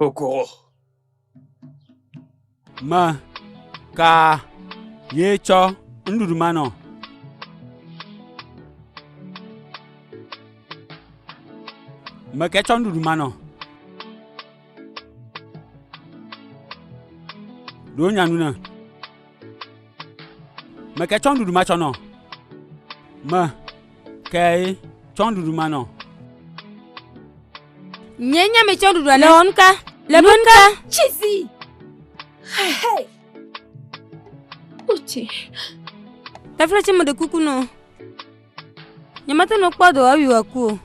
Okoro. Me ka ye tsɔ nuɖuɖu ma nɔ? Me ke tsɔ nuɖuɖu ma nɔ? Ɖo nya nu na. Me ke tsɔ nuɖuɖu ma tsɔ nɔ? Me ke tsɔ nuɖuɖu ma nɔ? Nye nya me tsɔ nuɖuɖua nɛ. Le wɔ nuka? Le ƒe nuka? Chizi! Hey, hey! Uche. Taflatse meɖe kuku nɔ. Nyemate ŋu kpɔ dɔwɔwui wòaku o.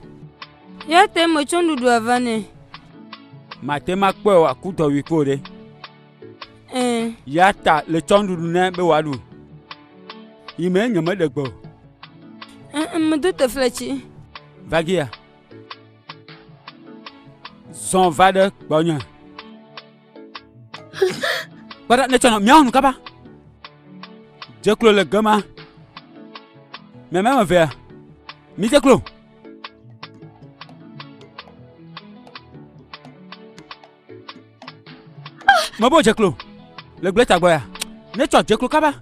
Ya tae metsɔ nuɖuɖua va nɛ. Mate ŋu akpɔe wòaku dɔwui ko ɖe. Ɛ̃. Ya ta le tsɔ nuɖuɖu nɛ be wòaɖu. Yi mee nyemeɖe gbe o. Ɛ̃, medo teflatsi. Va gia. Zɔ va ɖe gbɔnye. Kpɔ ɖa, netsɔ nɔ míawo nu kaba. Dze klo le gema. Mia ame evea, midze klo. Mebo dze klo le gble tagbɔ ya. Netsɔ dze klo kaba.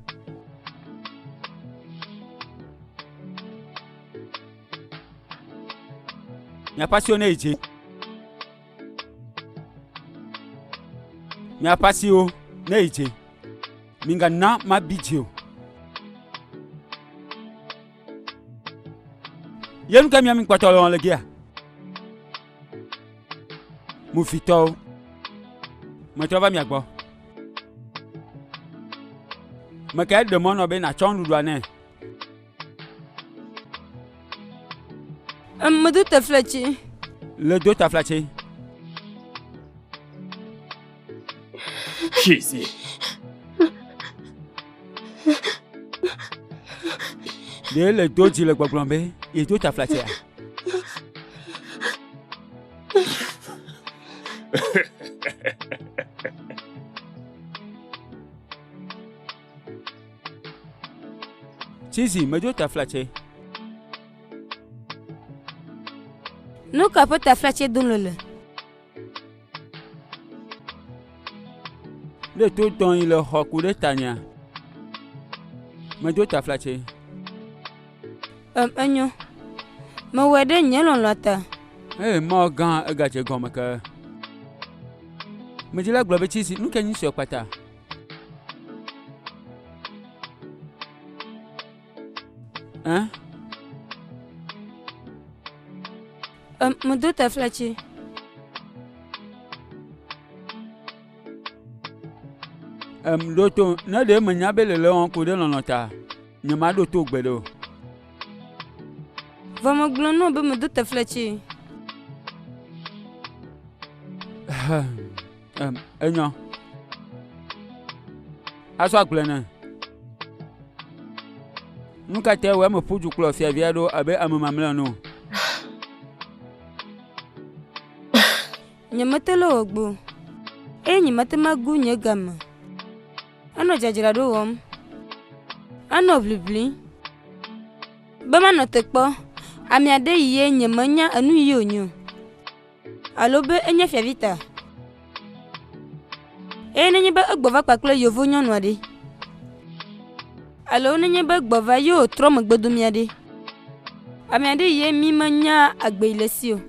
Miaƒe asiwo ne yi dzi. Miaƒe asiwo ne yi dzi. Migana mabi dzi o. Ye nu ke mia mi kpɔtɔ le wɔm le gia? Movitɔwo, metrɔ va mia gbɔ. Mekae ɖe mɔ nɔ be nàtsɔ nuɖuɖua nɛ? Medo taflatse. Le do taflatse. Chizi. Ɖe le do dzi le gbɔgblɔm be yedo taflatsea? Chizi, medzo taflatse. Nu ka ƒe taflatse dom nèle? Ne to dɔn yi le xɔ ku ɖe tanyea, medzo taflatse. Em, enyo. Mewɔe ɖe nye lɔlɔ̃a ta. Eye Mawu gã egadze gɔme ke. Medzi la gblɔ be Chizi, nu ke nyi sue kpata? Ẽ? Em, medo taflatse. Em, ɖo to, ne ɖe menya be le lewɔm ku ɖe lɔlɔ̃ ta, nyemaɖo to gbeɖe o. Vɔ megblɔ nɔ be medo taflatse. Em, enyo. Azɔ agblɔe ne. Nu ka tae wòe meƒu du kplɔ fiavia ɖo abe ame mamlɛa ene o? Nyemete le wò gbɔ o, eye nyemate ŋu agu nye game anɔ dzadzraɖo wɔm, anɔ ʋiʋlim be manɔ te kpɔ ame aɖe yi ye nyemenya enu yi wònye o. Alo be enye fiavi ta. Eye nenye be egbɔ va kpakple yevu nyɔnua ɖe, alo nenye be egbɔ va ye wòtrɔ megbe do mía ɖe, ame aɖe yi ye mí menya agbe yi le esi o.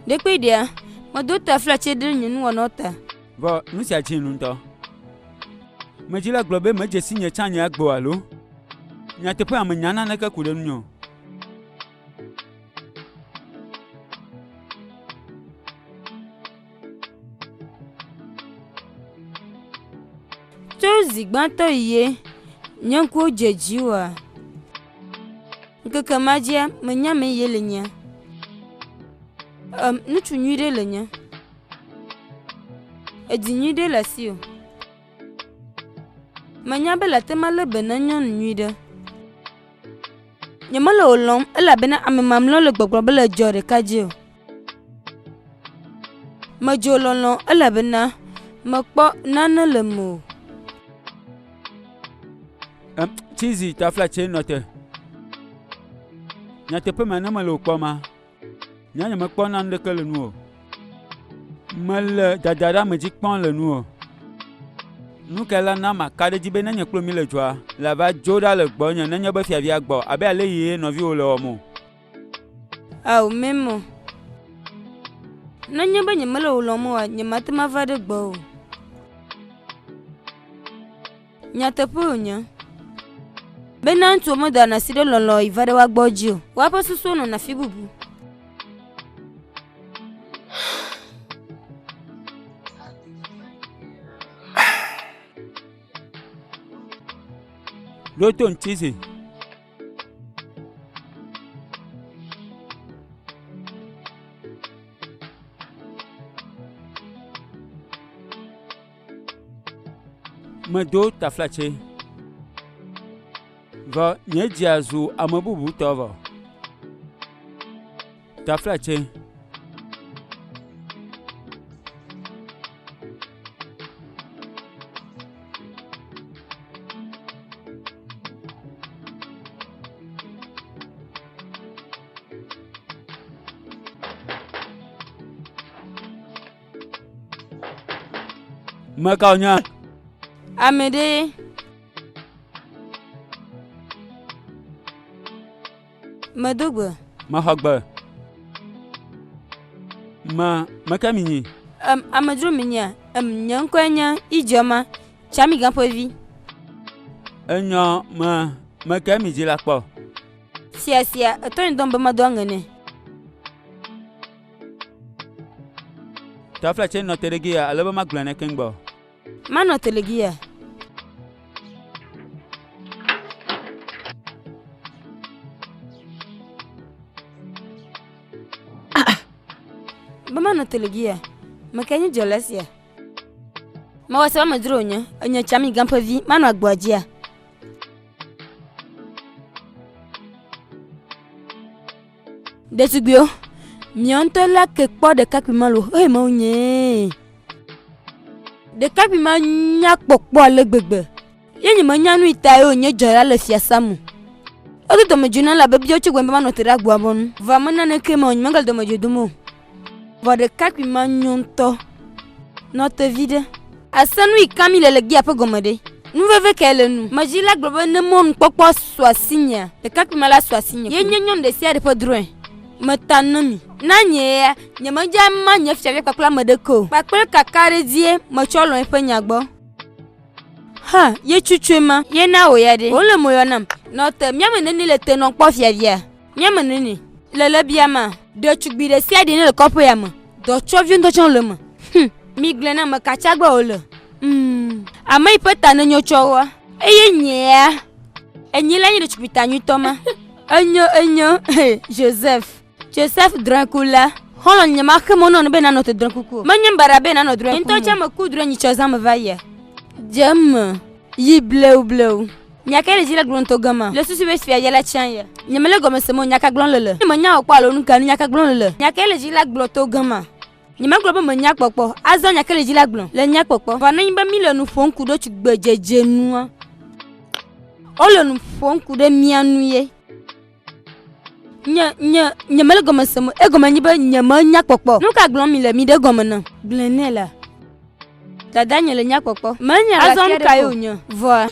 Ɖekpui ɖea, medo taflatse ɖe nye nuwɔnawo ta. Vɔ nu sia dzi ŋutɔ. Medzi la gblɔ be medze si nye tsã nye agbe o alo? Nyateƒea menya naneke ku ɖe ŋunye o. Tso zi gbãtɔ yi ye nye ŋkuwo dze dziwòa, ŋkeke ma dzia, menya ame yi le nyea. Em, ŋutsu nyui ɖe le nye. Edzi nyui ɖe le asiwò. Menya be le ate ŋu alé be na nyɔnu nyui ɖe. Nyemele wò lɔ̃m elabena ame mamlɛawo le gbɔgblɔm be le dzɔ ɖeka dzi o. Medzo lɔlɔ̃ elabena mekpɔ nane le mewò. Em, Chizi taflatse nɔ te. Nyateƒe me ne mele wò kpɔma, nye nyemekpɔ naneke le nuwò o. Mele dada ɖe ame dzi kpɔm le nuwò. Nu kae la na maka ɖe edzi be ne nye kple mi le dzoa, lava dzo ɖa le gbɔnye nenye be fiavia gbɔ abe ale yi nɔviwò le wɔm o? Ao, Memo. Nenye be nyemele wò lɔ̃m oa, nyemate ŋu ava ɖe gbɔwò o. Nyateƒe wònye bena ŋutsuwo medana asi ɖe lɔlɔ̃ yi va ɖe woa gbɔ dzi o. Woaƒe susuwo nɔna afi bubu. Ɖo to ŋuti zi. Medo taflatse, vɔ nye dzia zu ame bubu tɔ vɔ. Taflatse. Meka wònye? Ame ɖe ye. Medo gbe. Mexɔ gbe. Me, meke mi nyi? Em, amedzro mi nyea? Em, nye ŋkɔe nye Ijeoma, Tsamiga ƒe vi. Enyɔ, me, meke mi dzi la kpɔ? Sia sia, etɔ nye dɔm be medo aŋe nɛ. Tafla tse nɔ te ɖe giya ale be magblɔe ne keŋ gbɔ. Manɔ te le giya. Be manɔ te le giya. Meke nye dzɔla sia. Mewɔ se be amedzro wònye. Enye Tsami gã ƒe vi. Manɔ agboa dzia? Ɖetugbiwo, miawo ŋutɔ la ke kpɔ ɖekakpui ma lo. Eye Mawu nyee. Ɖekakpui ma nya kpɔkpɔ ale gbegbe. Ye nyemenya nu yi tae wònye dzɔla le fiasa me o. Edo dɔmedzoe nam elabe biawo tso gbɔnye be manɔ te ɖe agboa mɔnu. Vɔa me naneke me o, nyemegale dɔmedzoe dom o. Vɔ ɖekakpui ma nyo ŋutɔ. Nɔ te viɖe. Àse nu yi kam míle le gbea ƒe gɔme ɖe? Nu veve kae le enu? Medzi la gblɔ be ne mɔnukpɔkpɔ su asinyea, ɖekakpui ma la su asinye. Ye nye nyɔnu ɖesiaɖe ƒe drɔ̃e. Meta na mi. Na nye ya, nyemedze ama nye fiafia kpakple ame ɖeke o. Kpakple kakaɖedzie metsɔ lɔ̃ eƒe nya gbɔ. Ha, ye tutsue ma. Ye na wò ya ɖe? Wole mo yɔ nam. Nɔ te, mía me neni le te nɔm kpɔ fiafia? Mía me neni le le biama? Ɖetugbui ɖesiaɖe ne le kɔƒe ya me, dɔtsɔviwo ŋutɔ tsã le eme. Hm, migblɔe na ame ka tsa gbɔ wòle. Hm, ame yi ƒe ta nenyo tsɔ woa? Eye nyea, enye la nye ɖetugbui ta nyuitɔ ma. Enyo, enyo, Joseph. Joseph drɔ̃ekula. Xɔlɔ̃ nye maxe mɔ nɔ be nanɔ te drɔ̃e kuku o. Menye baɖa be nanɔ drɔ̃e kum. Ŋutɔ tsã meku drɔ̃e nyitsɔ zã me va yia. Dze eme. Yi blewu blewu. Nya kae le dzi le gblɔm to gama? Le susu be fia la tsã ya. Nye mele gɔme sem o, nya ka gblɔm lele? Ne menya wò kpɔ alo nu ka nu nya ka gblɔm lele? Nya kae le dzi la gblɔ to gama? Nye megblɔ be menya kpɔkpɔ. Azɔ nya kae le dzi la gblɔ? Le nya kpɔkpɔ. Vɔ nenye be mi le nu ƒom ku ɖe tugbedzedze nua, wole nu ƒom ku ɖe mía nu ye. Nye, nye, nye mele gɔme sem o. Egɔme nye be nye menya kpɔkpɔ. Nu ka gblɔm mi le? Mi ɖe gɔme nam. Gblɔe nɛ la. Dada nye le nya kpɔkpɔ. Menya Azɔ nu kae wònye? Vɔa,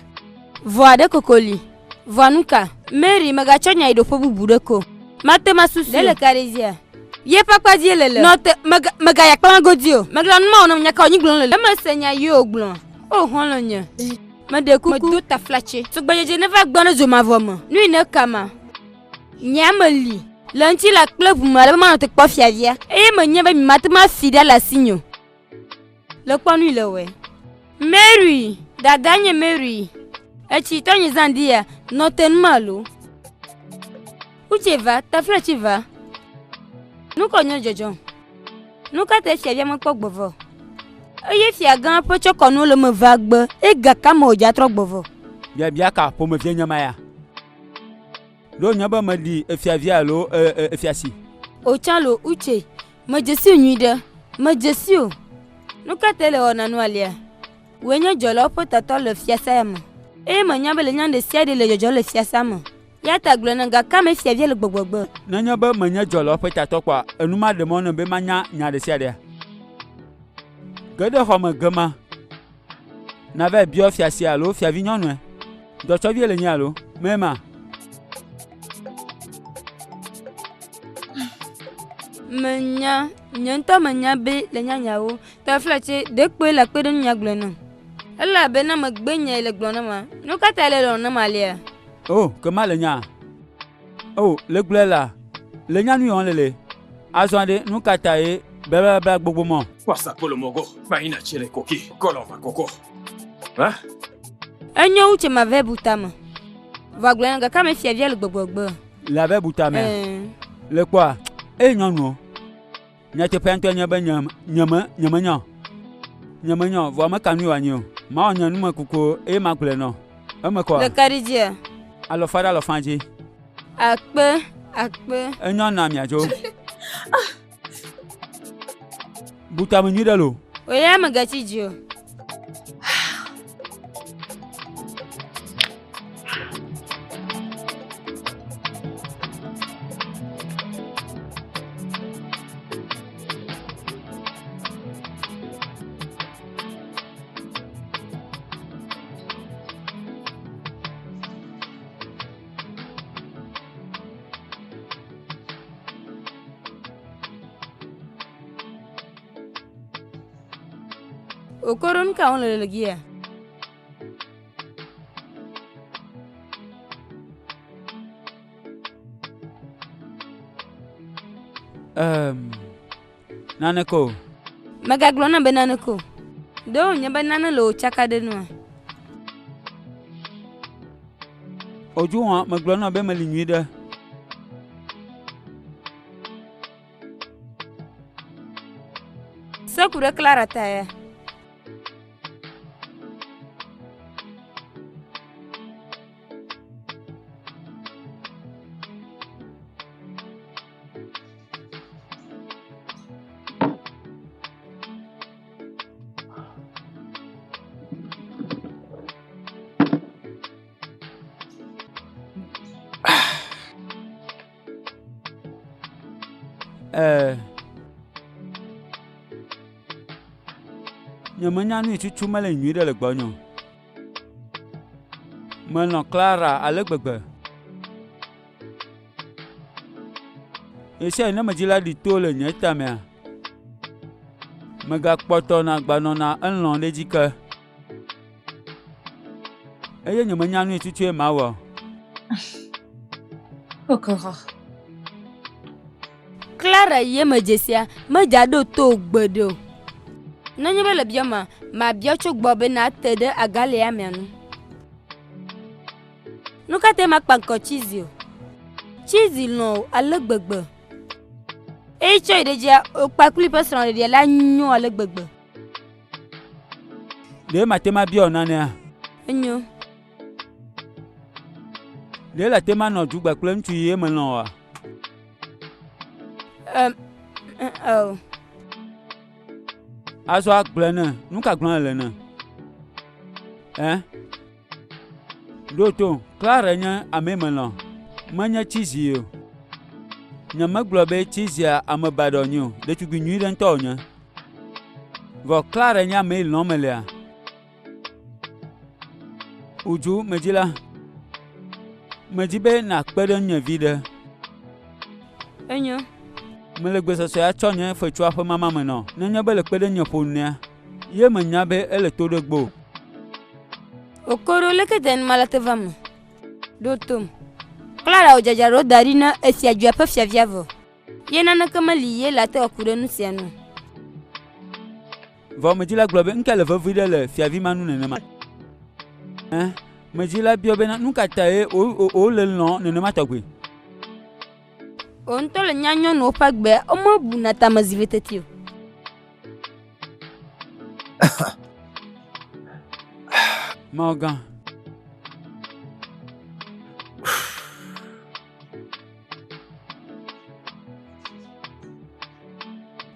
vɔa ɖe koko li. Vɔa nu ka? Mary, mègatsɔ nya yi ɖoƒe bubu ɖeke o. Mate ŋu asusui. Ɖe le ka ɖe dzia? Ye ƒe akpa dzie le le. Nɔ te, mega, megayi akpa ma godi o. Megblɔ nu ma o nam, nya ka wònye gblɔm le le? Ne mese nya yi wògblɔa? O, xɔlɔ̃nye. Meɖe kuku. Medo taflatse. Tugbedzedze neva gbɔ ne dzomavɔ me. Nu yi ne kama. Nye ame li. Le ŋutilã kple ʋu me ale be manɔ te kpɔ fiavia. Eye menye be mimate ŋu afi ɖa le asinye o. Le kpɔ nu yi le wɔe. Mary! Dada nye Mary. Etsi tɔnye zã di ya. Nɔ te nu ma lo. Uche va, taflatse va. Nu ka wònye dzɔdzɔm? Nu ka tae fiavia mekpɔ gbɔ vɔ o? Eye fiagã ƒe tsɔkɔnuwo le eme va gbe, eye gake ame wòdze atrɔ gbɔ vɔ. Biabia ka ƒomevie nye ma ya? Ɖe wònye be meɖi efiavia alo efiasi? O tsã lo, Uche, medze si wò nyuiɖe. Medze si wò. Nu ka tae le wɔna nu alea? Wòe nye dzɔlawo ƒe tatɔ le fiasa ya me, eye menya be le nya ɖe sia ɖe le dzɔdzɔm le fiasa me. Ya ta gblɔe nam, gake ame fiavia le gbɔgbɔ gbe. Nenye be menye dzɔlawo ƒe tatɔ kpɔa, enu maɖe mɔ nam be manya nya ɖe sia ɖea? Ge ɖe xɔ me gema. Nava biɔ fiasi alo fiavi nyɔnue. Dɔtsɔvie le nyi alo? Mema. Menya, nye ŋutɔ menya be le nyanyawo. Taflatse, ɖe kpoe le akpe ɖe ŋunya gblɔe nam. Elabena megbe nya yi le gblɔ nam ma. Nu ka ta le lɔ̃ nam alea? O, ke ma le nya. O, le gblɔe la, le nya nu yɔm le le. Azɔ ɖe, nu ka ta ye blablabla gbogbo mɔ? Kwasa polo mogo, mahina chele koki, kolova koko. Ha? Enyo wu tse ma vɛ bu tame. Vɔ gblɔ na gake ame fiavia le gbɔgbɔgbe. Le ave bu tame. Ɛɛ. Le kpɔa, eye nyɔnuwo. Nyateƒea ŋutɔ nye be nye nye me nye menyɔ. Nye menyɔ vɔ meka nu wòanyi o. Mawɔ nye numekuku eye magblɔe nɔ. Eme kɔa? Le ka ɖe dzia? Alɔfa ɖe alɔfa dzi. Akpe, akpe. Enyo na miadzo. Bu tame nyui ɖe lo. Oya megatsi dzi o. Okoro nu ka wɔm le le gia? Naneke o. Megagblɔ nam be naneke o. Ɖe wònye be nane le wò tsaka ɖe nua? Odzo hã megblɔ na be meli nyui ɖe. Seku ɖe Clara ta ya. Nye menya nu yi tutu mele nyui ɖe le gbɔnye o. Melɔ̃ Clara ale gbegbe. Ɣesiaɣi ne medzi la ɖi to le nye tamea, megakpɔtɔna gbanɔna elɔ̃ ɖe edzi ke. Eye nye menya nu yi tutue mawɔ. Okoro. Clara yi eme dzesia, medza ɖo to gbe ɖe o. Nenye be le biɔ ma, mabiɔ tso gbɔ be nate ɖe agalia mea nu. Nu ka tae makpa ŋkɔ Chizi o? Chizi lɔ̃ wò ale gbegbe. Eye tsɔ yi ɖe dzia, wò kpakpli ƒe srɔ̃ɖeɖia la nyo ale gbegbe. Ɖe mate ma biɔ nanea? Enyo. Ɖe le te manɔ dugbe kple ŋutsu yi melɔ̃ oa? Ao. Azɔ agblɔe ne, nu ka gblɔm le ne? Ɛ? Ɖo to, Clara nye ame melɔ̃. Menye Chizi o. Nye megblɔ be Chizia ame baɖa wònye o. Ɖetugbui nyui ɖe ŋutɔ wònye. Vɔ Clara nye ame yi lɔ̃m melea. Uju medzi la, medzi be nàkpe ɖe ŋunye vi ɖe. Enyo. Mele gbesɔsɔ atsɔ nye fetsua ƒe mama me nɔ. Nenye be le kpe ɖe ŋunye ƒo nu nea, ye menya be ele to ɖe gbɔ. Okoro leke de nu ma le te va me. Ɖo tom. Clara wò dzadzraɖo da ɖi na efiadzua ƒe fiavia vɔ. Ye naneke meli ye le ate wòaku ɖe nu sia nu. Vɔ medzila gblɔ be ŋke le vevi ɖe le fiavi ma nu nenema. Ɛ, medzila biɔ bena nu ka tae wòle lɔ̃ nenema tɔgbe. Wò ŋutɔ le nya nyɔnuwo ƒe agbea, womebuna tame zi ve teti o. Morgan.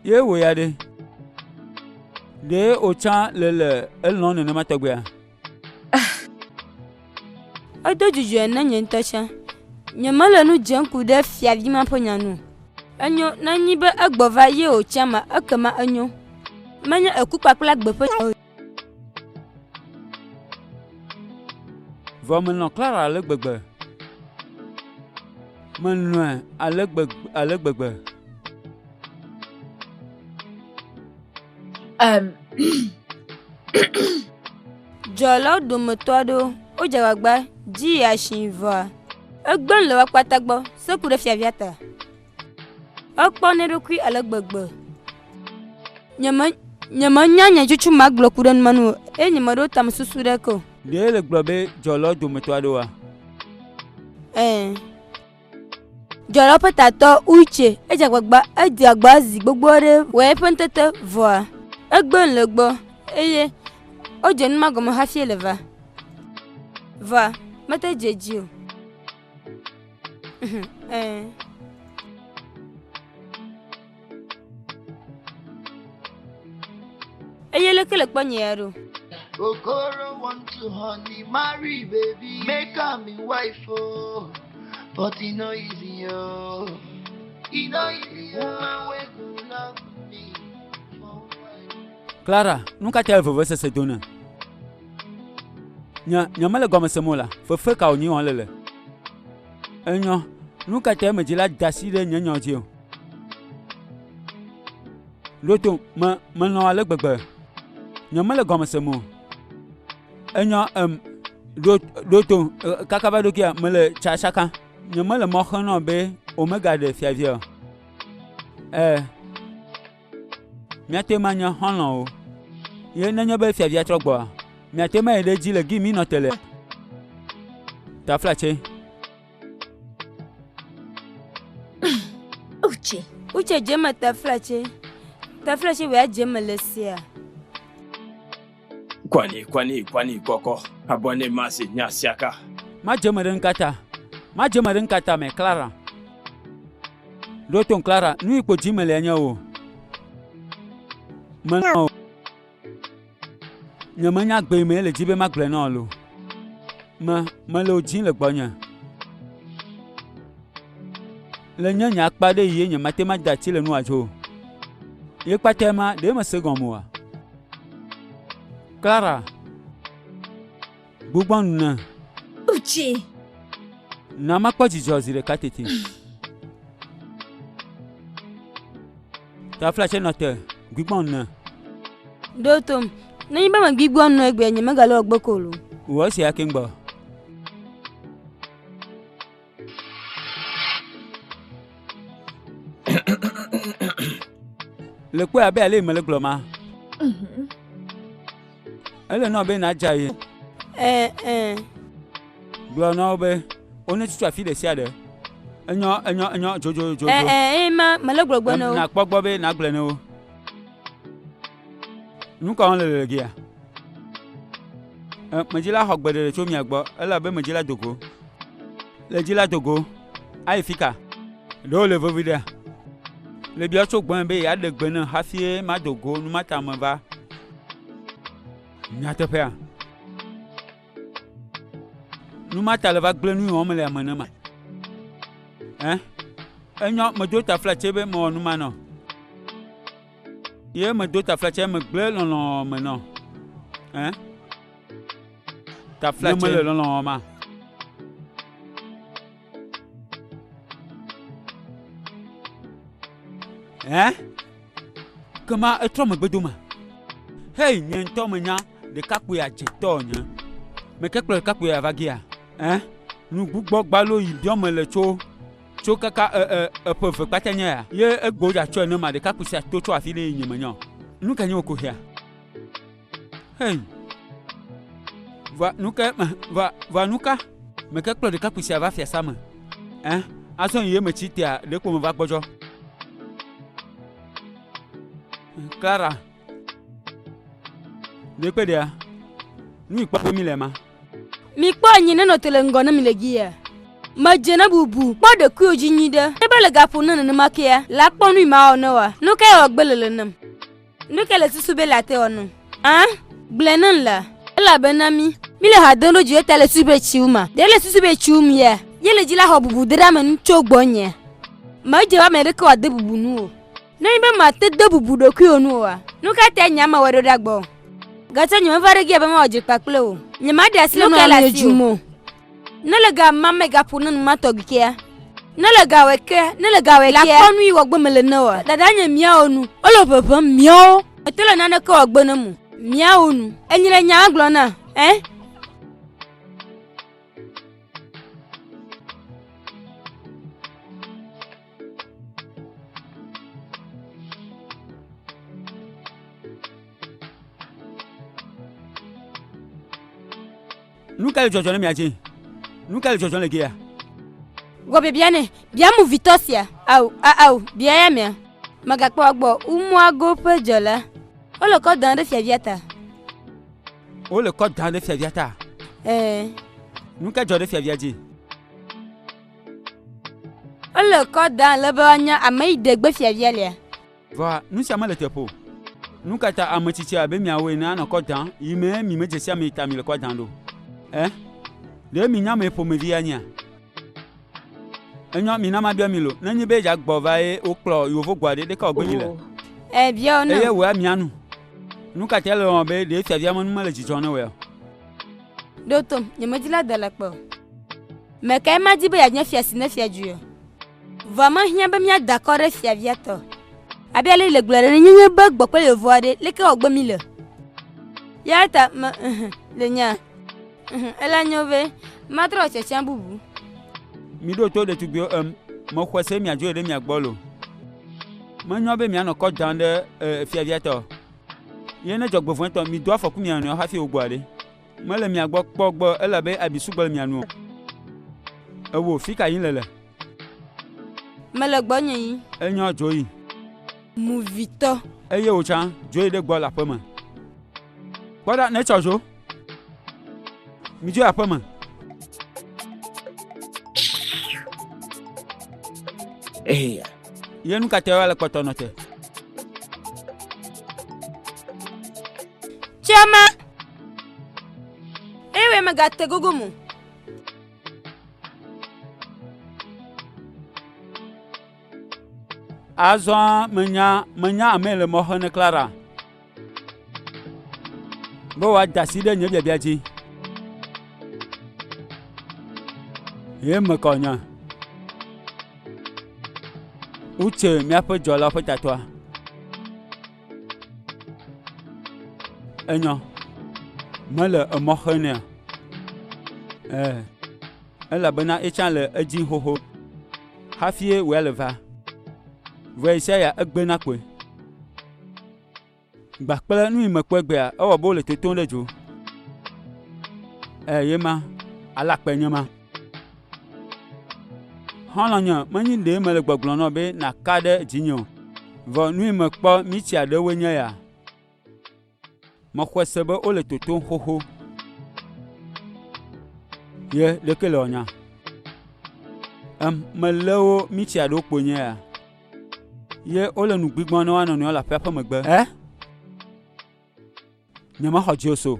Ye wò ya ɖe? Ɖe wòtsã le le elɔ̃ nenema tɔgbea? Edo dzidzɔe na nye ŋutɔ tsã. Nyemele nu dzem ku ɖe fiavi ma ƒe nya nu o. Enyo, nenye be egbɔ va ye wòtsã ma, ekema enyo. Menye eku kpakple agbe ƒe nya o. Vɔ melɔ̃ Clara ale gbegbe. Melɔ̃e ale gbegbe, ale gbegbe. Um. Dzɔlawo dometɔ aɖewo wodze agbagba dzi yi asi vɔa egbe nu le woa kpata gbɔ seku ɖe fiavia ta. Ekpɔ ne eɖokui ale gbegbe. Nyeme nyemenya nya tsutsu magblɔ ku ɖe nu ma ŋu o eye nyemeɖo tamesusu ɖeke o. Ɖe le gblɔ be dzɔlawo dometɔ aɖewoa? Ɛ̃. Dzɔlawo ƒe tatɔ Uche edze agbagba edze agba zi gbogbo aɖe wɔ eƒe ŋutete vɔa egbe nu le egbɔ eye wodze nu ma gɔme hafi le va. Vɔa mete dze edzi o. Ɛ̃. Eye leke le kpɔ nye ya ɖo? Okoro want to honey marry baby, make am me wife oh, but e no easy oh, e no easy oh. Woman wey go love me for wife. Clara, nu ka tae vevesese do ne? Nye, nyemele gɔme sem o la, fefe ka wònye wɔm le le? Enyo, nu ka tae medzi la da asi ɖe nye nya dzi o? Ɖo to, me, melɔ̃ ale gbegbe. Nyemele gɔme sem o. Enyo, em, ɖo, ɖo to, kaka va ɖo kia, mele tsa tsaka. Nyemele mɔ xem nɔ be womegaɖe fiavia o. E, míate ŋu anye xɔlɔ̃wo. Ye nenye be fiavia trɔ gbɔa, míate ŋu ayi ɖe edzi le gi mí nɔ te le. Taflatse. Uche. Uche dze eme taflatse. Taflatse wòya dze eme le sia. Kwani, kwani, kwani, kɔkɔ. Abɔne masi nya siaka. Madze eme ɖe ŋkata. Madze eme ɖe ŋkata me, Clara. Ɖo tom, Clara. Nu yi kpo dzi mele nye o. Melɔ̃ o. Nyemenya gbe me le dzi be magblɔe na wò lo. Me, mele wò dzim le gbɔnye. Le nye nya akpa ɖe yi ye nyemate ŋu ade ati le nua dzi o. Ye kpata ma, ɖe mese gɔme oa? Clara, gbugbɔ nu ne. Uche. Na makpɔ dzidzɔ zi ɖeka teti. Taflatse nɔ te, gbugbɔ nu ne. Ɖo tom. Nenye be megbugbɔ nu egbea, nyemegale wò gbɔ ko o. Wɔ esia keŋ gbɔ. Le kpɔe abe ale mele gblɔ ma. Ele nɔ be nàdze aye. Ɛɛ, ɛɛ. Gblɔ na wo be wonetutu afi ɖe sia ɖe. Enyɔ, enyɔ, enyɔ, dzo, dzo, dzo, Ɛɛ, dzo. ɛɛ, eye ma mele gblɔgblɔ na wo. Nàkpɔ gbɔ be nàgblɔe na wo. Nu ka wɔm le le gia? E, medzi la xɔ gbeɖeɖe tso mia gbɔ elabe medzi la do go. Le dzi la do go ayi fika? Ɖe wòle vevi ɖea? Le biɔ tso gbɔnye be yeaɖe gbe ne hafi mado go numata me va. Nyateƒea? Numata le va gblẽ nu yi wɔm mele ame nema. Ɛ? Enyɔ, medo taflatse be mewɔ numa nɔ. Ye medo taflatse megblẽ lɔlɔ̃ me nɔ. Ɛ? Taflatse. Nye mele lɔlɔ̃ wɔm ma. Ɛ? Kema etrɔ megbe dome. Hei, nye ŋutɔ menya ɖekakpui adzetɔ nye. Meke kplɔ ɖekakpui ava gia? Ɛ? Nu gbugbɔ gbalo yi biɔ mele tso tso kaka e e eƒe eve kpata nye ya. Ye egbo dza tsɔe ne ma ɖekakpui sia to tso afi ɖe yi nye menya o. Nu ka nye wò kuxia? Hei! Va nu ke va va nu ka? Meke kplɔ ɖekakpui sia va fiasa me. Ɛ? Azɔ yi eme tsi tea ɖekpo me va gbɔdzɔ. Clara. Ɖekpe ɖea? Nu yi kpɔ be mi le ma. Mikpɔ anyi nenɔ te le ŋgɔ ne mi le gia. Medze na bubu, kpɔ ɖokuiwò dzi nyuiɖe. Ne be le gaƒo ne nenema kea, la kpɔ nu yi mawɔ ne woa. Nu kae wɔ gbe lele nem? Nu kae le susu be le ate wɔ nam? Ã? Gblɔe nam la, elabena mí, míle ha dem ɖo dzi ta le susu be tsi wum-a? Ɖe le susu be tsi wum yea? Ye le dzi la xɔ bubudeɖeamenu tso gbɔnyea? Medze be ame aɖeke wòade bubu ŋuwò o. Nenye be màte de bubu ɖokuiwò ŋu oa, Nu ka tae nye ame wɔe ɖo ɖa gbɔ? Gake nyemeva ɖe ge be mawɔ dzikpa kple wò. Nyemaɖe asi le Nu kae nua le le asiwò o. Ne le ga ma me gaƒo ne nu ma tɔgbi kea? Ne le ga wɔe kea? Ne le ga wɔe kea? Lakpɔ nu yi wɔgbe mele ne oa? Dada nye míawo nu. Wole ʋeʋẽm míawo. Mete le naneke wɔgbe ne mo. Míawo nu. Enyi le nyaa gblɔ na, ɛ? Nu ka le dzɔdzɔm ɖe mia dzi? Nu ka le dzɔdzɔm le gia? Wɔ biabia nɛ. Bia mu vitɔ sia. Ao, a, ao, bia ya mia. Megakpɔ agbɔ umuago ƒe dzɔla. Wole kɔ dam ɖe fiavia ta. Wole kɔ dam ɖe fiavia ta? Ɛɛ. Nu ka dzɔ ɖe fiavia dzi? Wole kɔ dam ale be woanya ame yi ɖe gbe fiavia lia. Vɔa, nu sia mele teƒe o. Nu ka ta ame tsitsi abe miawo ene anɔ kɔ dam yi mee mi medze si ame yi ta mi le kɔ dam ɖo? Ɛ? Ɖe minya ame ƒomevi ya nyea? Enyɔ, mina mabiɔ mi lo, nenye be dza gbɔ va ye wokplɔ yewo gbɔa ɖe, ɖeka wògbe mi le? Ɛ, biɔ wo ne. Eye wòe amia nu. Nu ka ta ele wɔwɔ be ɖe fiavia me nu mele dzidzɔ ne wòe o? Ɖo tom, nyemedi la da le kpe o. Mekae madi be yeanye fia si ne fia dzui o? Vɔa mehiã be míada akɔ ɖe fiavia tɔ o. Abe ale yi le gblɔe ɖe, nenye be gbɔ kple yevu aɖe, leke wòagbe mí le? Ya ta me, le nya, ela nyo be matrɔ wɔ tiatia bubu. Miɖo to ɖetugbiwo, em, mexɔe se miadzoe ɖe mia gbɔ loo. Menyo be mianɔ kɔ dam ɖe, e, fiavia tɔ o. Ye ne dzɔgbevɔ̃etɔ, mido afɔku mia nɔewo hafi wogbɔa ɖe. Mele mia gbɔ kpɔ gbɔ elabe abi sugbɔ le mia nu o. Ewò, fi ka yim nèle? Mele gbɔnye yim. Enyɔ, dzo yi. Movitɔ. Eye wò tsã, dzo yi ɖe gbɔ le aƒe me. Kpɔ ɖa, netsɔ dzo. Midzo yi aƒe me. Eya. Ye nu ka tae woale kpɔtɔ nɔ te? Tsema! Eye wòe megate gogo mo. Azɔ menya, menya ame le mɔ xe ne Clara be wòada asi ɖe nye biabia dzi. Ye me kɔ nya. Wotse míaƒe dzɔlawo ƒe tatɔa. Enyɔ. Mele emɔ xe nɛ. Ɛɛ. Elabena etsã le edzi xoxo hafi wòya le va. Vɔ ɣe ya egbena kpoe. Gba kple nu yi mekpɔe gbea, ewɔ be wole totom ɖe dzo. Ɛɛ ye ma, alakpae nye ma. Xɔlɔ̃nye, menye ɖee mele gbɔgblɔm na wò be nàka ɖe dzinye o. Vɔ nu yi mekpɔ mitsi aɖewoe nye ya. Mexɔe se be wole totom xoxo. Ye ɖeke le wɔnya. Em, melé wo mitsi aɖewo kpoe nye ya. Ye wole nu gbigbɔm ne woanɔ nɔewo le aƒea ƒe megbe. Ɛ? Nyemexɔ dziwò se o.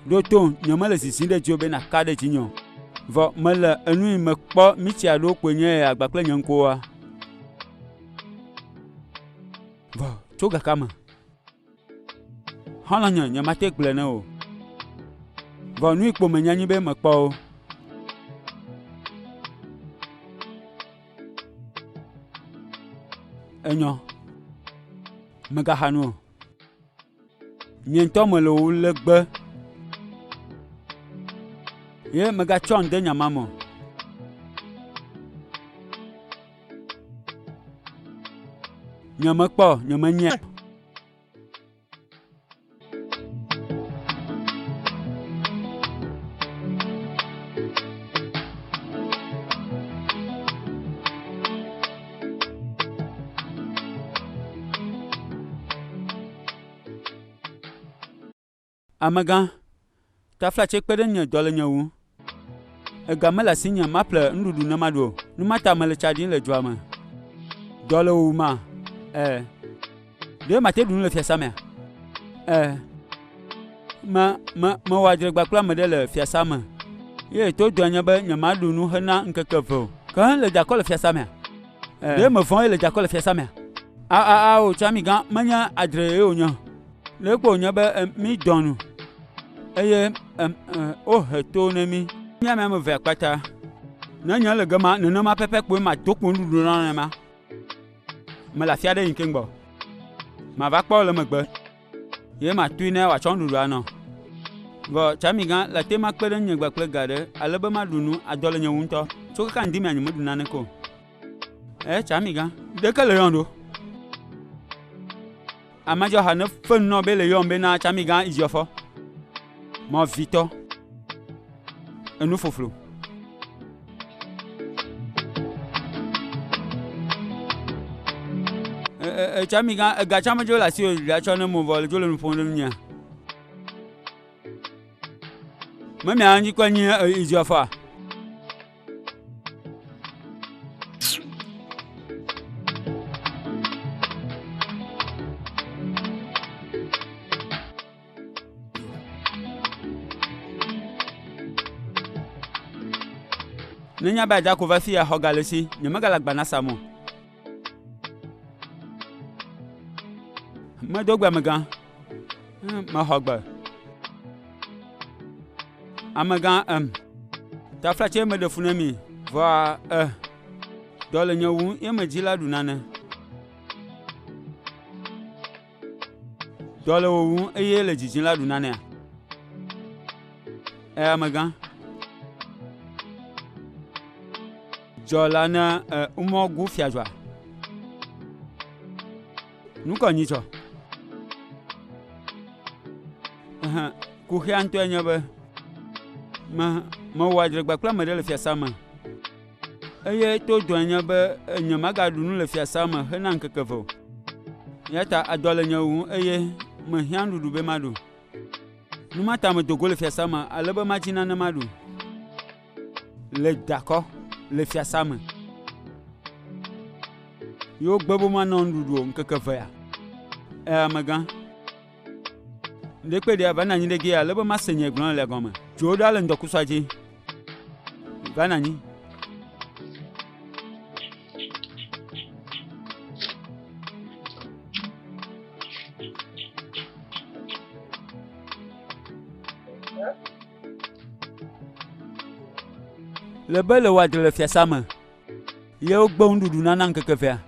Ɖo tom, nyemele zizim ɖe dziwò be nàka ɖe dzinye o. Vɔ mele enu yi mekpɔ mitsi aɖewo kpoe nye ya agba kple nye ŋkuwoa. Vɔ tso gaka me. Xɔlɔ̃nye, nyemate gblɔe ne o. Vɔ nu yi kpo menya nyi be mekpɔ wo. Enyɔ. Mègaxa nu o. Nye ŋutɔ mele wò lé gbe. Ye mègatsɔ nu de nya ma me o. Nyemekpɔ, nyemenyae. Amegã, taflatse kpe ɖe ŋunye dɔ le nye ŋu. Ega mele asinye maƒle nuɖuɖu ne maɖu o. Nu ma ta mele tsa ɖim le dua me. Dɔ le wò wuma? Ẽ. Ɖe mate ɖu nu le fiasa mea? Ẽ. Me, me, mewɔ adzregba kple ame ɖe le fiasa me. Ye to dɔe nye be nyemaɖu nu hena ŋkeke eve o. Ke hã le dakɔ le fiasa mea? Ẽ. Ɖe mevɔ̃ ye le dakɔ le fiasa mea? A a ao tsamigã menye adre ye wònye. Le ekpo wònye be mí dɔ nu eye wohe to ne mí. Mía ame evea kpata. Ne nye le gema nenema pɛpɛ kpoe mado kpo nuɖuɖu na nenema. Mele afi aɖe yim keŋ gbɔ. Mava kpɔ le megbe. Ye matui ne wòatsɔ nuɖuɖu anɔ. Vɔ tsamigã le ate ma kpe ɖe ŋunye gba kple ga ɖe ale be maɖu nu adɔ le nye ŋu ŋutɔ. Tso kaka ŋdi mea nyemeɖu naneke o. E tsamigã, ɖeke le yɔm ɖo. Amedzɔha ne fe nu nɔ be le yɔm be na tsamigã idziɔfɔ. Mɔ vitɔ. Enu foflo. Etsamigã, ega tsã medzo le asiwò ɖa tsɔ ne mo vɔ le dzo le nu ƒom ɖe nunyea. Memia ŋkɔe nye idziɔfɔa. Nenya be Adako va fi ya xɔ ga le esi, nyemegale agba na sam o. Medo gbe amegã. Mexɔ gbe. Amegã, em, taflatse meɖe fu na mi, vɔa, e, dɔ le nye wum ye medzi la ɖu nane. Dɔ le wò wum eye le dzidzim la ɖu nanea? E, amegã. Dzɔla ne e, umɔgu fiadzɔa. Nu ka nyi dzɔ? Ehe, kuxia ŋutɔe nye be me mewɔ adzregba kple ame ɖe le fiasa me. Eye to dɔe nye be nyemagaɖu nu le fiasa me hena ŋkeke eve o. Eya ta adɔ le nye ŋu eye mehiã nuɖuɖu be maɖu. Nu ma ta medo go le fiasa me ale be madzi nane maɖu le dakɔ le fiasa me. Ye wogbe be womanɔ nuɖuɖu o ŋkeke evea. E amegã. Ɖekpe ɖea va nɔ anyi ɖe ge ale be mase nye gblɔ le gɔme. Dzo ɖa le ŋdɔkusua dzi. Va nɔ anyi. Le be le wɔadre le fiasa me ye wogbe nuɖuɖu nana ŋkeke evea.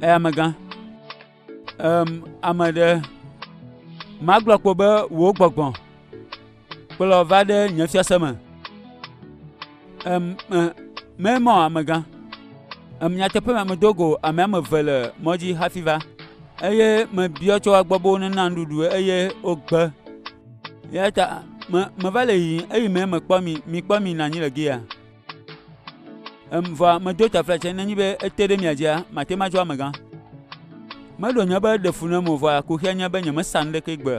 Eya amegã. Em, ame ɖe magblɔ kpo be wò gbɔgbɔ kplɔ va ɖe nye fiase me. Em, e, memɔ amegã. Em, nyateƒe me medo go ame ame eve le mɔ dzi hafi va eye mebiɔ tso woagbɔ be wonena nuɖuɖu eye wogbe. Eya ta me meva le yiyim eyi me mekpɔ mi mikpɔ mi nɔ anyi le gia. Em vɔa medo taflatse nenye be ete ɖe mia dzia mate ŋu adzo amegã. Meɖo nye be ɖe fu nam o vɔa kuxia nye be nyemesa nu ɖeke gbe.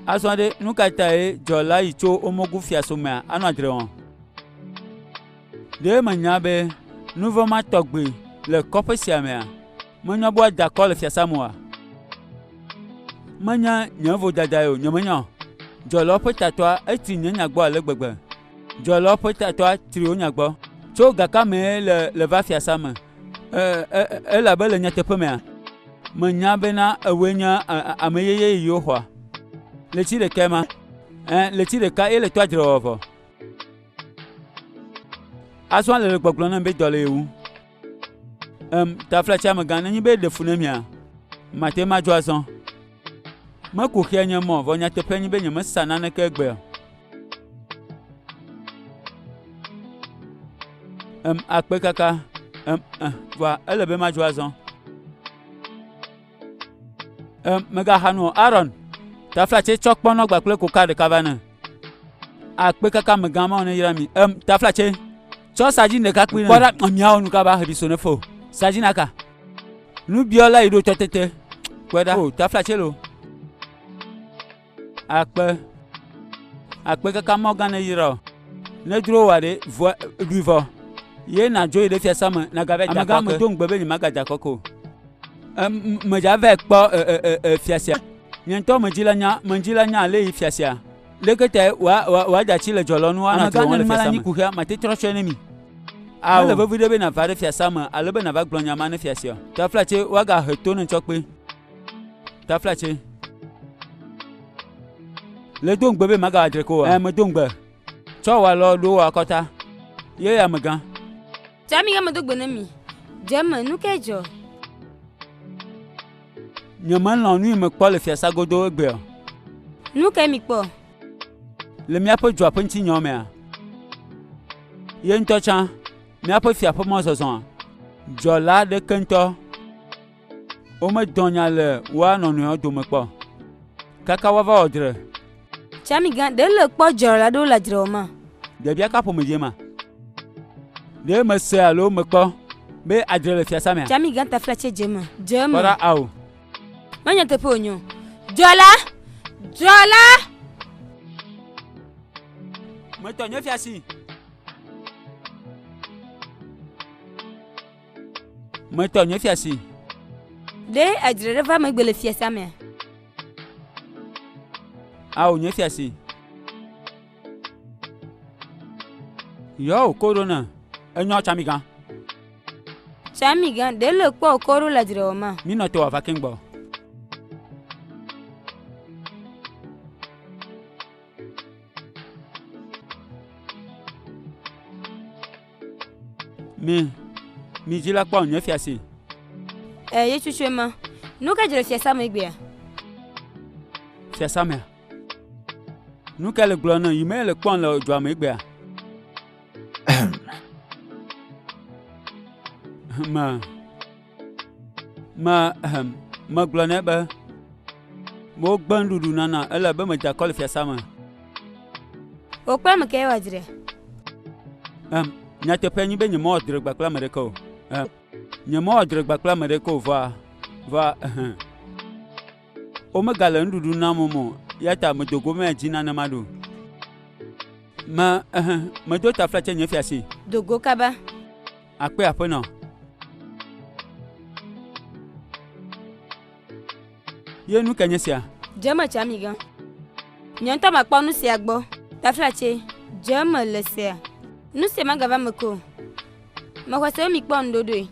Azɔ ɖe nu ka tae dzɔla yi tso Omogu fiasomea anɔ adre wɔm? Ɖe menya be nu vɔ̃ ma tɔgbi le kɔƒe sia mea? Menyo be woada akɔ le fiasa me oa? Menye nye vodadae o, nyemenya o. Dzɔlawo ƒe tatɔa etri nye nya gbɔ ale gbegbe. Dzɔlawo ƒe tatɔa tri wo nya gbɔ. Tso gakamee le le va fiasa me. E, e, elabe le nyateƒe mea, menya bena ewòe nye ame yeye yi woxɔa. Ɣleti ɖekae ma. Ẽ, ɣleti ɖeka ye le toa dzre wɔ vɔ. Azɔ le gbɔgblɔ nam be dɔ le ye ŋu. Em, taflatse amegã, nenye be eɖe fu na mia, mate ŋu adzo azɔ. Meku xea nye mɔ, vɔ nyateƒe nye be nyemesa naneke egbea o. Em, akpe kaka. Em, eh, vɔa ele be madzo azɔ. Em, mègaxa nu o, Aron. Taflatse tsɔ kpɔnɔ gba kple koka ɖeka va ne. Akpe kaka amegã Mawu neyra mi. Em, taflatse tsɔ sadzini ɖeka kpli ne. Kpɔ ɖa, miawo nu kaba heɖi so ne fo. Sadzina ka? Nubiɔla yi ɖo tɔ tete. Kpɔe ɖa. O, taflatse lo. Akpe. Akpe kaka Mawu gã neyra wò. Ne dzro wòa ɖe, vɔ, ɖui vɔ. Ye nàdzo yi ɖe fiasa me, nàgava da Amegã medo ŋugbe be nyemagada kɔ ke o. Em, medza vae kpɔ e, e, e, e, fiasia. Nye ŋutɔ medzi la nya, medzi la nya ale yi fiasia. Leke tae wòa, wòa, wòada tsi le dzɔlɔ nu anɔ Amegã dzrowòm le nenema la fiasa nyi me. kuxia, mate trɔ tsɔe ne mi. Ao. Mele vevi ɖe be nàva ɖe fiasã me ale be nàva gblɔ nya ma ne fiasia o. Taflatse woagahe to ne tsɔ kpe. Taflatse. Le do ŋugbe be magawɔ adzre ke oa? Ẽ, medo ŋugbe. Tsɔ wò alɔ ɖo wò akɔta. Ye amegã. Tsamigã medo gbe ne mi. Dze eme, nu kae dzɔ? Nyemelɔ̃ nu yi mekpɔ le fiasã godo egbea o. Nu kae mikpɔ? Le míaƒe dua ƒe ŋutinyawo mea, ye ŋutɔ tsã, míaƒe fia ƒe mɔzɔzɔa, dzɔla aɖeke ŋutɔ womedɔ nya le woa nɔnɔewo dome kpɔ o. Kaka woava wɔ dzre. Tsamigã, ɖe le kpɔ dzɔla aɖewo le adzre wɔma? Biabia ka ƒomevie ma? Ɖe mese alo mekpɔ be adzre le fiasã mea? Tsamigã taflatse dze eme. Dze eme. Kpɔ ɖa, ao. Menye teƒe wònye o. Dzɔla! Dzɔla! Metɔ nye fiasi. Metɔ nye fiasi. Ɖe adzre ɖe va megbe le fiasa mea? Ao, nye fiasi. Yɔ wò ko ɖo ne enyɔ tsamigã. Tsamigã, ɖe le kpɔ wò ko ɖo le adzre wɔma? Mi nɔ te wòava keŋ gbɔ. Mi, mi dzi la kpɔ nye fiasi. E, ye cucue ma. Nu ka dzre le fiasa me egbea? Fiasa mea? Nu ka le gblɔ ne yi me le kpɔm le dua me egbea? Me, me, ehem, megblɔ nɛ be wogbe nuɖuɖu nana ele be meda akɔ le fiasa me. Wò kple ame kae wɔ dzre? Em, nyateƒe nyi be nyemewɔ dzre gba kple ame ɖeke o. Em, nyemewɔ dzre gba kple ame ɖeke o vɔa, vɔa, ehem. Womegale nuɖuɖu nam o, eya ta medo go be madzi nane maɖu. Me, ehe, medo taflatse nye fiasi. Do go kaba. Akpe aƒenɔ. Ye nu ke nye sia? Dze eme tsamigã. Nye ŋutɔ makpɔ nu sia gbɔ. Taflatse, dze eme le sea. Nu sia magava eme ke o. Mexɔe se be mikpɔ ŋuɖoɖoe.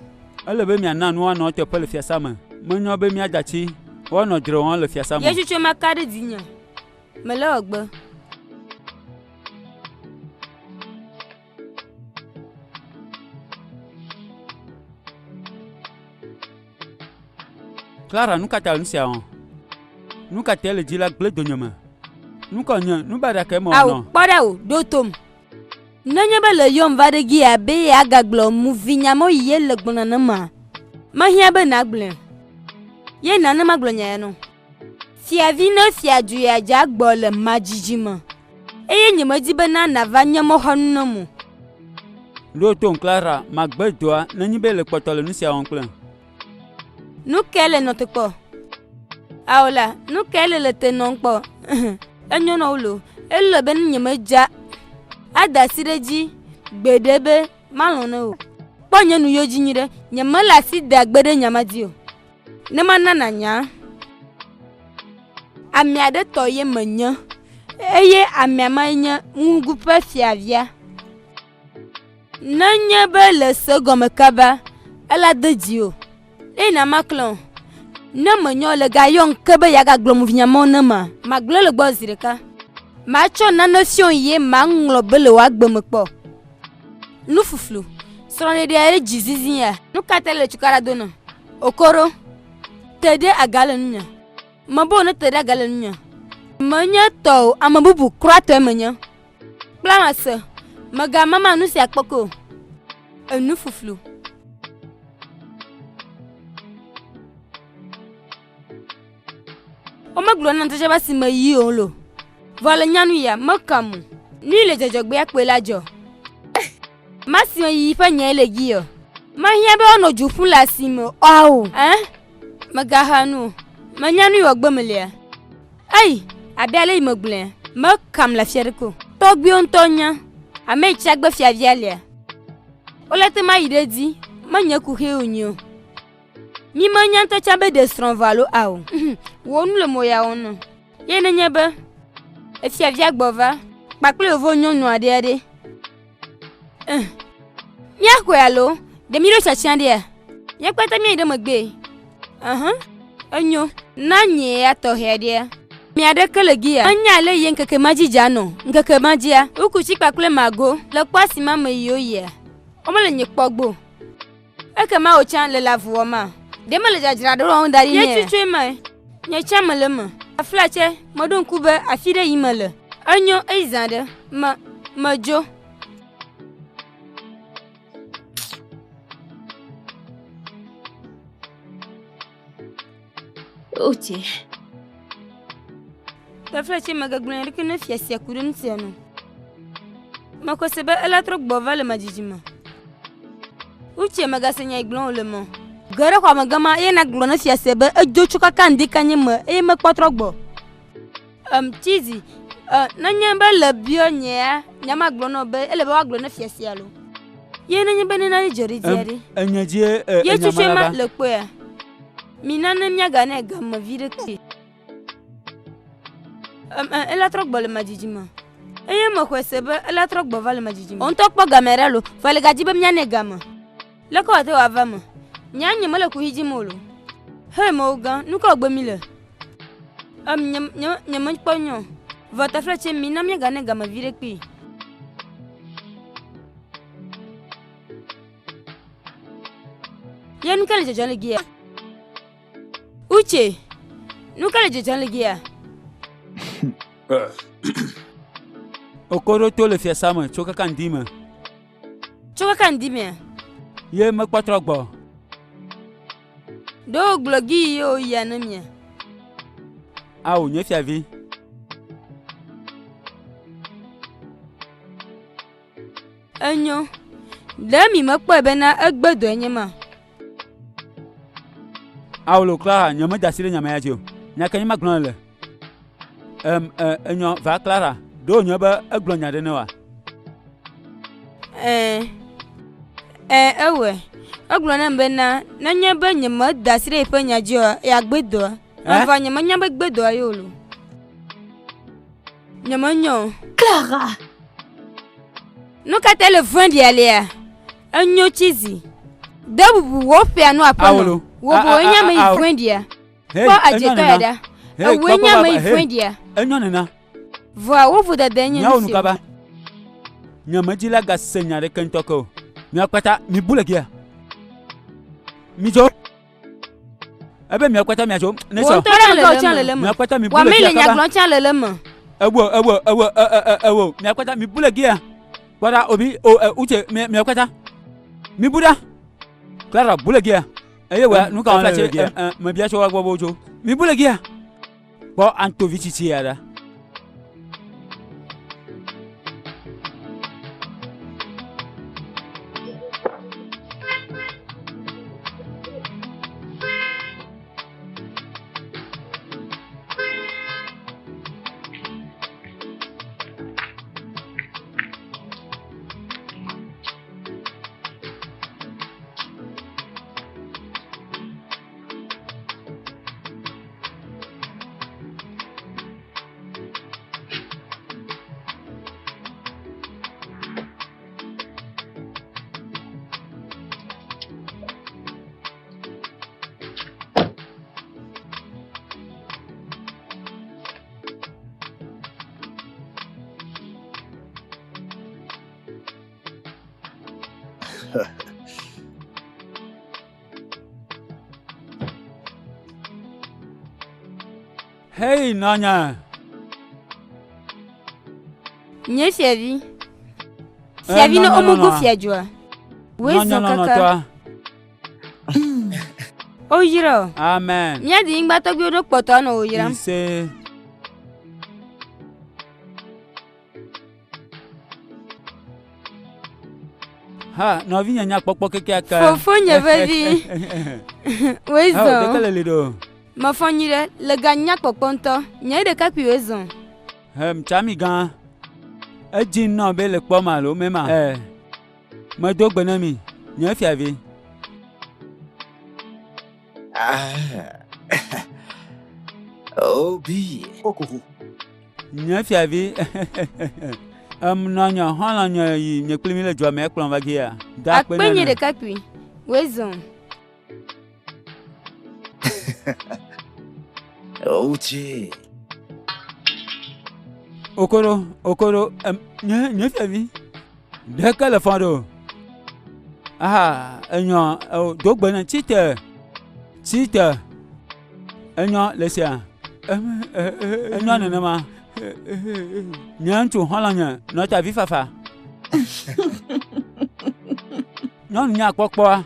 Ele be miana nuwo anɔ eteƒe le fiasã me. Menyo be míada atsi woanɔ dzre wɔm le fiasã me o. Ye tsotso maka ɖe dzinye. Mele ewɔ gbe. Clara, nu ka ta nu sia wɔm? Nu ka tae le dzi la gblẽ donyeme? Nu ka wònye? Nu baɖa kae mewɔ Ao, nɔ? kpɔ ɖa o, ɖo tom. Nenye be le yɔm va ɖe gi abe yeagagblɔ muvinya mawo yi ye le gblɔ nenema, mehiã be nàgblɔe o. Ye nane magblɔ nya ya nɔ. Fiavi ne fiadu ya dze agbɔ le madzidzi me eye nyemedi bena nàva nye mɔxenu nam o. Ɖo tom Clara, magbe dɔa nenye be le kpɔtɔ le nu sia wɔm kplem. Nu kae le nɔ te kpɔ? Ao la, nu kae le le te nɔm kpɔ? Enyo na wò loo. Ele be nyemedza ada asi ɖe edzi gbeɖe be malɔ̃ ne o. Kpɔ nye nu yewo dzi nyuiɖe. Nyemele asi da gbe ɖe nya ma dzi o. Ne mana nànya, ame aɖe tɔ ye menye eye amea mae nye ŋugu ƒe fiavia. Nenye be le se gɔme kaba, ela de dziwò eye nàmaklẽ o. Ne menye o le gayɔm ke be yeagagblɔ ŋuvinya mawo nema, magblẽ le gbɔwò zi ɖeka. Matsɔ nane fiɔ ye maŋlɔ be le wò agbe me kpɔ o. Nu fuflu, srɔ̃ɖeɖea ɖe dzi zizi ya. Nu ka tae le cukaɖa do nɔ? Okoro, te ɖe aga le nunye. Mebe wò nete ɖe aga le nunye. Menye tɔwò, ame bubu kura tɔe menye. Kpla mase, mègamama nu sia kpɔ ke o. Enu fuflu. Womegblɔ na ŋutɔ be asi me yi o lo. Vɔ le nyanu ya, mekam o. Nu yi le dzɔdzɔgbea kpoe la dzɔ. Masi me yiyi ƒe nyae le dzi o. Mehiã be woanɔ dzu ƒum le asime o. Ao, ẽ? Mègaxa nu o. Menya nu yi wɔ gbe melia. Ei, abe ale yi megblɔea, mekam le afi aɖeke o. Tɔgbuiwo ŋutɔ nya ame yi tsi agbe fiavia lia. Wole te mayi ɖe edzi, menye kuxie wònye o. Mi menya ŋutɔ tsã be ɖe srɔ̃ vɔ alo ao. Wò nu le mo ya wɔm nɔ. Ye nenye be efiavia gbɔ va kpakple yevo nyɔnu aɖea ɖe. Eh. Míaxɔe alo ɖe míɖo tiatia ɖea? Mía kpata míayi ɖe megbee. Ɛhɛn, enyo. Na nye ya tɔxɛ ɖea. Ame aɖeke le gia menya ale yi ŋkeke ma dzi dza nɔ. Ŋkeke ma dzia, Ukutsi kpakple Mago le kpɔ asi ma me yi woyia, womele nye kpɔ gbɔ o. Ekema wò tsã le le avu wɔma? Ɖe mele dzadzraɖo wɔm da ɖi nɛa? Ye tututu emae. Nye tsã mele eme. Aflatsɛ, meɖo ŋku be afi ɖe yim mele. Enyo, eyi zã ɖe. Me, medzo. Uche. Taflatse mègagblɔ nya aɖeke ne fia sia ku ɖe nu sia nu. Mexɔe se be ela trɔ gbɔ va le madzidzi me. Uche mègase nya yi gblɔm wòle me o. Ge ɖe xɔa me gama eye nagblɔ ne fia sia be edzo tso kaka ŋdi kanye me eye mekpɔ trɔ gbɔ. Em, Chizi, e, nenye be le biɔ nyea, nya ma gblɔ nɔ be ele be woagblɔ ne fia sia lo. Ye nenye be nena ye dzɔ ɖe dzia ɖe. Enye dzie e, Ye enya tutu ma ma la va. le kpɔea. Mina ne míagana game vi ɖe kpee. Em, e, ela trɔ gbɔ le madzidzi me. Eye mexɔe se be ela trɔ gbɔ va le madzidzi me. Wò ŋutɔ kpɔ game ɖa lo, vɔ le gadzi be míanɛ game. Leke wòate ŋu ava eme? Nye nye mele kuxi dim o lo. Hee Mawu gã, nu ka wògbe mí le? Em, nye, nye, nyemekpɔ nyɔ o. Vɔ taflatse mina míagane game viɖe kpee. Ye nu ka le dzɔdzɔm le gia? Uche, nu ka le dzɔdzɔm le gia? Wokɔ ɖo to le fiasa me tso kaka ŋdi me. Tso kaka ŋdi mea? Ye mekpɔ trɔ gbɔ. Ɖe wògblɔ gi ye wòyia ne mia? Ao, nye fiavi. Enyo. Ɖe mi mekpɔe bena egbe dɔe nye ma? Ao, lo Clara, nye meda asi ɖe nya ma ya dzi o. Nya ke nye magblɔ le. Em, e, enyo, va Clara, ɖe wònye be egblɔ nya ɖe ne wòa? Ɛ̃, ɛ̃, ewɔe. Egblɔ nam bena, nenye be nyemeda asi ɖe yeƒe nya dzi oa, yeagbe dɔa. Ɛ? Evɔ nyemenya be gbe dɔa ye o lo. Nyemenya o. Clara! Nu ka tae le vɔ̃ɖi alea? Enyo tsizi. De bubu wò ƒea nu aƒenɔ. Awolo. Wò A- boŋ a- nye a- ame yi a- vɔ̃ɖia. Hey, Kpɔ enyo adzetɔ nena. ya ɖa. Hey, Ewòe kpɔ, nye kpɔ, ame yi hey, vɔ̃ɖia. Enyo nena. Vɔa wo vodadae nye Míawo nu nu si o. kaba. Nye medzi la gase nya ɖeke ŋutɔ ke o. Mia kpata mibu le gia. Midzo. Ebe mia kpata miadzo. Ne Wò sɔ. ŋutɔ tsã le tsã le le me. Mia kpata mibu Wò le ame yi gia le nya kaba. gblɔm tsã le le me. Ewo ewo ewo e e e ewo. Mia kpata mibu le gia. Kpɔɖa obi o e uche mia mia kpata. Mibu ɖa. Clara bu le gia. Eye wòa nu ka wɔm le gia? Mebia tso woagbɔ be wotso. Mibu le gia. Kpɔ antovi tsitsi ya ɖa. Hei, nɔnye. Nye fiavi. Fiavi ne womego fiadzua. Woe Nɔnye zɔ kaka. lɔlɔ̃tɔa. Woyra o. Amen. Mía denyigba tɔgbuiwo ɖo kpɔtɔ anɔ wò yram. Ise. Ha, nɔvinye nya kpɔkpɔ kekeake. Fofonye vevi. Woe Heo, zɔ. ɖeke le li ɖo. Mefɔ nyui ɖe, le ga nya kpɔkpɔ ŋutɔ. Nye ɖekakpui woe zɔ. Hem, tsami gã. Edzi nɔ be le kpɔ ma alo mema. Eh, medo gbe ne mi, nye fiavi. Ah. Obi. Okoho. Nye fiavi. Em nɔnye xɔlɔ̃nye yi nye kpli mi le dua me ekplɔm va dzia. Da akpe Akpe nye nene. ɖekakpui. Wòe zɔ. Uche. Okoro, Okoro, em, nye, nye fiavi. Ɖeke le fɔ ɖo. Aha, enyɔ, eo, do gbe ne tsite. Tsite. Enyɔ le sia. Enyɔ nenema. Nye ŋutsu xɔlɔ̃nye nɔ ta vi fafa. Nyɔnu nya kpɔkpɔa.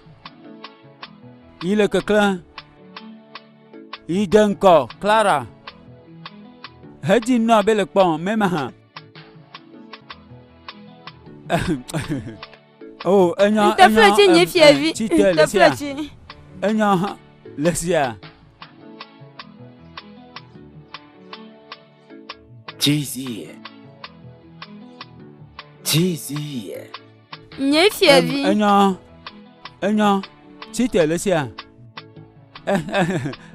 Yi le keklẽ. Yi de ŋkɔ Clara. Hedzi nɔ be le kpɔm mema hã. Oh, enyɔ, enyɔ, Ntefletsi nye fiavi. Tsite le sia. Ntefletsi. Enyɔ le sia. Chizi. Chizi. Nye fiavi. Enyɔ, enyɔ, tsite le sia.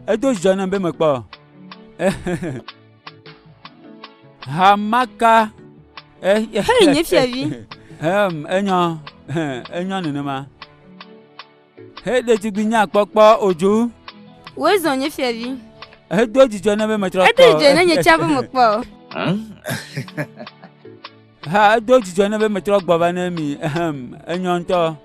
Edo dzidzɔ nam be mekpɔ. Hamaka. Hei, nye fiavi. Hem, enyɔ, enyɔ nenema. He ɖetugbui nya kpɔkpɔ odzo. Wòe zɔ nye fiavi. Edo dzidzɔ na be metrɔ kpɔ. Edo dzidzɔ na nye tsã be mekpɔ. Ha edo dzidzɔ na be metrɔ gbɔ va ne mi. Ehem, enyɔ ŋutɔ.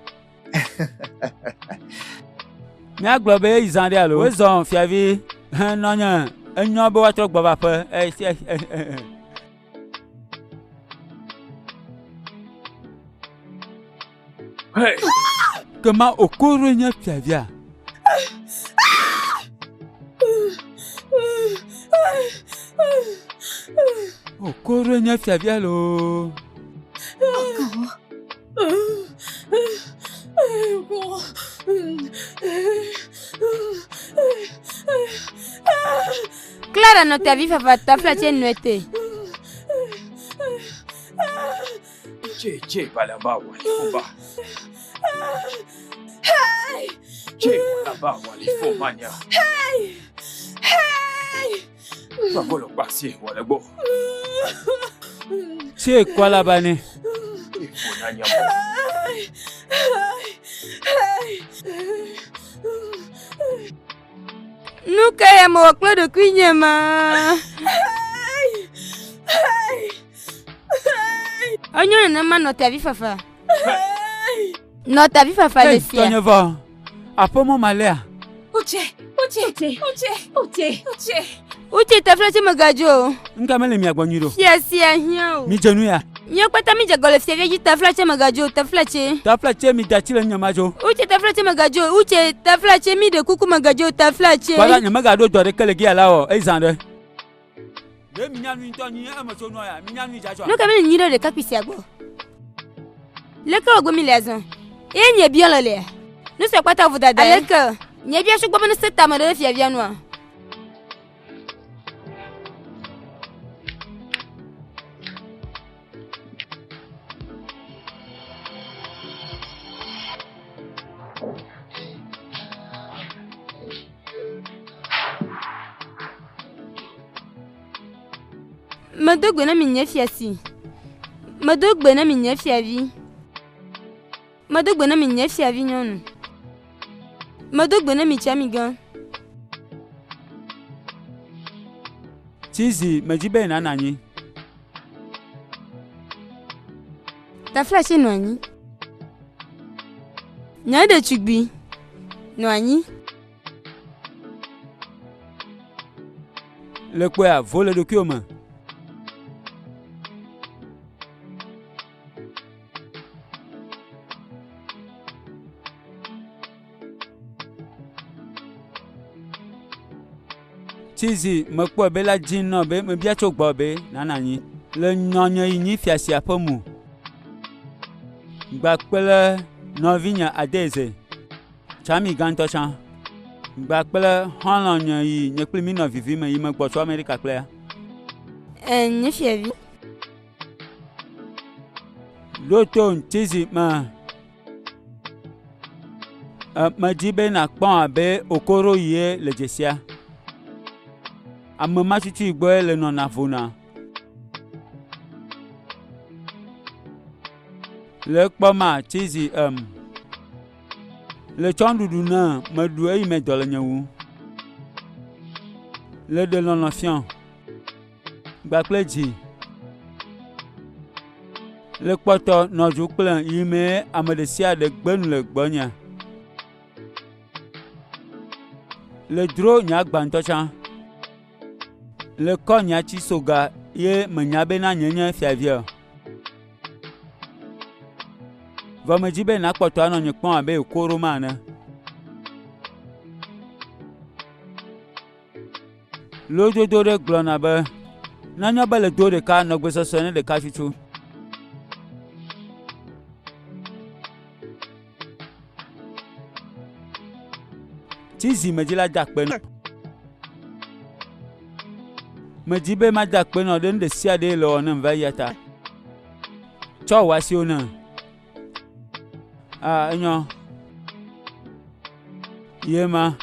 Míagblɔ be eyi zã ɖe alo? Wòe zɔ fiavi. He nɔnye, enyɔ be woatrɔ gbɔ va aƒe. Hey! Kema Okoro nye fiavia. Okoro nye fiavia loo. Clara nɔ te avi fafa taflatse nɔe te. Che che balamba walifoba. Che walamba walifomanya. Bagolo gbasi walego. Che kwalabane. Ifunanya mo. Nu ka ya mewɔ kple ɖokuinye ma? Enyo nenema nɔ te avi fafa. Nɔ te avi fafa le sia. Tɔnye vɔ. Aƒemɔ malea. Uche, Uche, Uche, Uche, Uche, Uche. Uche taflatse megadzo o. Ŋka mele mia gbɔ nyui ɖo. Fia sia hiã o. Midze nu ya. Míawo kpata mídze gɔ le fiavia dzi taflatse megadzo o taflatse. Taflatse mi da tsi le nye madzo. Uche taflatse megadzo o. Uche taflatse mi ɖe kuku megadzo o taflatse. Kpɔɖa nye megaɖo dɔ ɖeke le gia la o ezã ɖe. Ɖe minya nui ŋutɔ nyi eme tso nua ya minya nui dzadzɔa. Nu ka mele nyui ɖe ɖekakpui sia gbɔ? Leke wògbe mi le azɔ? Eye nye bia le lea? Nu sia kpata vodada. Aleke? Nye bia sugbɔ be ne se tame ɖe fiavia nua? Medo gbe na mi nye fiasi. Medo gbe na mi nye fiavi. Medo gbe na mi nye fiavi nyɔnu. Medo gbe na mi tsiamigã. Chizi, medzi be nànɔ anyi. Taflatse nɔ anyi. Nye ɖetugbui, nɔ anyi. Le kpɔea, vo le ɖokuiwò me. Chizi, mekpɔe be la dzi nɔ be mebia tso gbɔ be nànɔ anyi le nɔnye yi nyi fia sia ƒe mo. Gba kple nɔvinye Adeze, Tsami gãtɔ tsã. Gba kple xɔlɔ̃nye yi nye kpli mí nɔ vivi me yi megbɔ tso Amerika kplea. Ẽ, nye fiavi. Ɖo to Chizi me. Medi be nàkpɔm abe Okoro ye le dzesia. Ame ma tutu gbɔe le nɔna vona. Le ekpɔ ma Chizi em. Le tsɔ nuɖuɖu ne meɖu eyi me dɔ le nye wu. Le ɖe lɔlɔ fiɔ. Gbakple dzi. Le kpɔtɔ nɔ du kple yi me ame ɖe sia ɖe gbe nu le gbɔnye. Le dro nye agba ŋutɔ tsã. Le kɔ nye atisoga ye menya bena nye nye fiavia. Vɔ medzi be nakpɔtɔ anɔ nye kpɔm abe koro ma ene. Lododo ɖe gblɔna be, nenye be le do ɖeka nɔ gbesɔsɔ ne ɖeka tutu. Tsi zi medzi la da akpe nɔ. Medzi be mada akpe nɔ ɖe nu ɖe sia ɖe le wɔ nem va yia ta. Tsɔ wò asiwo ne. Ah, enyo. Ye ma.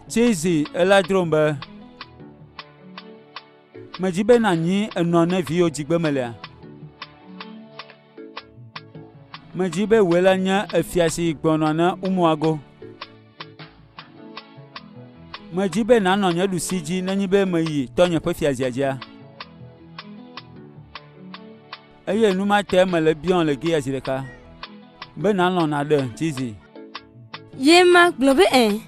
Tsi zi ela drom be. Medzi be nanyi enɔ ne viwo dzigbe melea. Medzi be wòe la nye efia si gbɔnɔ ne Umuago. Medzi be nanɔ nye ɖusi dzi nenye be meyi tɔnye ƒe fiaziadzia. Eye nu ma tae mele biɔm le gia zi ɖeka be nalɔ̃ nàɖe Chizi. Ye ma gblɔ be ẽ.